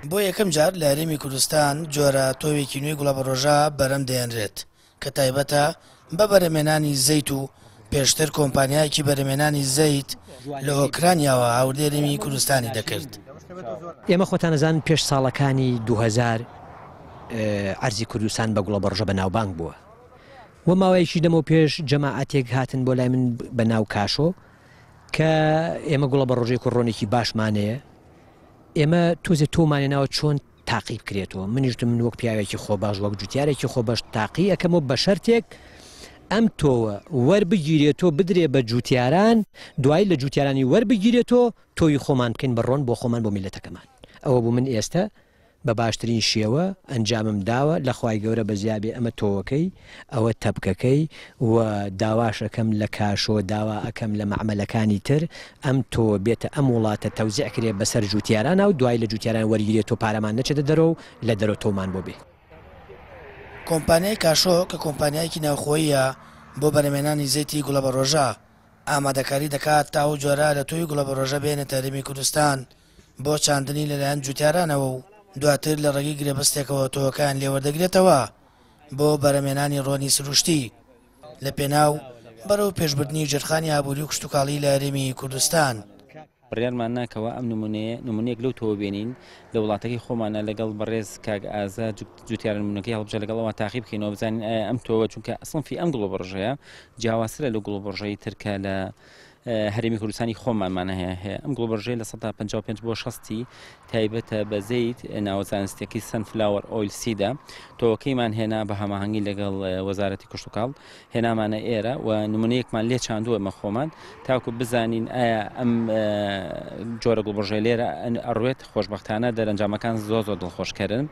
بۆ یەکەم جار لە هەرێمی کوردستان جۆرە تۆوێکی نوێی گوڵەبەڕۆژە بەرهەم دەهێنرێت کە تایبەتە بە بەرهەمهێنانی زەیت و پێشتر کۆمپانیایەکی بەرهەمهێنانی زەیت لە ئۆکرانیاوە هاوردەی هەرێمی کوردستانی دەکرد. ئێمە خۆتان ئەزانن پێش ساڵەکانی 2000 عەرزی کوردستان بە گوڵەبەڕۆژە بەناوبانگ بووە و ماوەیەکی دەمەو پێش جەماعەتێک هاتن بۆ لای من بە ناو کاشۆ کە ئێمە گوڵەبەڕۆژەی کوڕۆنێکی باشمانەیە ئێمە تۆزێ تۆمانێ ناوە چۆن تاقی بکرێتەوە منیش وتم من وەک پیاوێکی خۆبەخش وەک جوتیارێکی خۆبەخش تاقی ئەکەمەوە بە شەرتێک ئەم تۆوە وەربگیرێتەوە بدرێ بە جوتیاران دوایی لە جوتیارانی وەربگیرێتەوە تۆوی خۆمان بکەین بە ڕۆن بۆ خۆمان بۆ میلەتەکەمان ئەوە بوو من ئێستە بە باشترین شێوە ئەنجامم داوە لە خوای گەورە بەزیابێ ئەمە تۆوەکەی ئەوە تەپکەکەی و داواش ئەکەم لە کاشۆ داوا ئەکەم لە مەعمەلەکانی تر ئەم تۆوە بێتە ئەم وڵاتە تەوزیع کرێ بەسەر جوتیارانا و دوای لە جوتیاران وەرگیرێ تۆ پارەمان نەچێتە دەرۆ و لە دەرۆ تۆومان بۆ بێ. کۆمپانیای کاشۆ کە کۆمپانیایەکی ناوخۆییە بۆ بەرهەمهێنانی زەیتی گوڵەبەڕۆژە، ئامادەکاری دەکات تا ئەو جۆرە لە تۆوی گوڵەبەڕۆژە بهێنێتە هەرێمی کوردستان بۆ چاندنی لەلایەن جوتیارانەوە و دواتر لە ڕێگەی گرێبەستێکەوە تۆوەکەیان لێوەردەگرێتەوە بۆ بەرهەمهێنانی ڕۆنی سروشتی لە پێناو بەرەو پێشبردنی ژێرخانی ئابووری و کشتوکاڵی لە هەرێمی کوردستان. بڕیارمان نا کەوا ئەم نمونەیە نمونەیەک لەو تۆوە بێنین لە وڵاتەکەی خۆمانە لەگەڵ بەڕێز کاک ئازاد جوتیارە نمونەکەی هەڵبژە لەگەڵ ئەوان تاقی بکەینەوە بزانین ئایا ئەم تۆوە چونکە سنفی ئەم گوڵۆبڕژەیە جیاوازترە لە گوڵۆبڕژەی تر کە لە هەرێمی کوردستانی خۆمانمان هەیە هەیە ئەم گوڵبڕژەیە 55% بۆ 60 تایبەتە بە زەیت ناوە زانستیەکەی sunflower oil seed ە تۆوەکەیمان هێنا بە هەماهەنگی لەگەڵ وەزارەتی کشتوکاڵ هێنامانە ئێرە و نمونەیەکمان لێ چاندووە ئێمە خۆمان تاکو بزانین ئایا ئەم جۆرە گوڵبڕژەی لێرە ئەڕوێت خۆشبەختانە دەرەنجامەکان زۆر زۆر دڵخۆشکەرن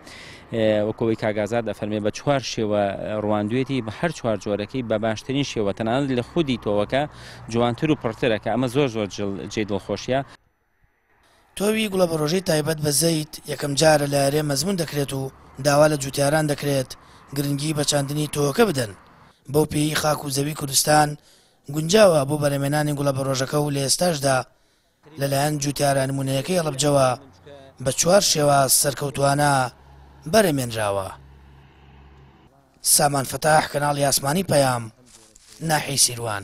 وەکەوەی کاگازاد ئەفەرمێ بە چوار شێوە ڕواندوێتی بە هەر چوار جۆرەکەی بە باشترین شێوە تەنانەت لە خودی تۆوەکە جوانتر و پڕترە کە ئەمە زۆر زۆر جێی دڵخۆشیە. تۆوی گوڵەبەڕۆژەی تایبەت بە زەیت یەکەمجارە لە هەرێم ئەزموون دەکرێت و داوا لە جووتیاران دەکرێت گرنگی بە چاندنی تۆوەکە بدەن، بەو پێیەی خاک و زەوی کوردستان گونجاوە بۆ بەرهەمهێنانی گوڵەبەڕۆژەکە و لە ئێستاشدا لەلایەن جووتیارە نموونەیەکەی هەڵەبجەوە بە چوار شێواز سەرکەوتووانە بەرهەمێنراوە. سامان فەتاح، کەناڵی ئاسمانی پەیام، ناحیەی سیروان.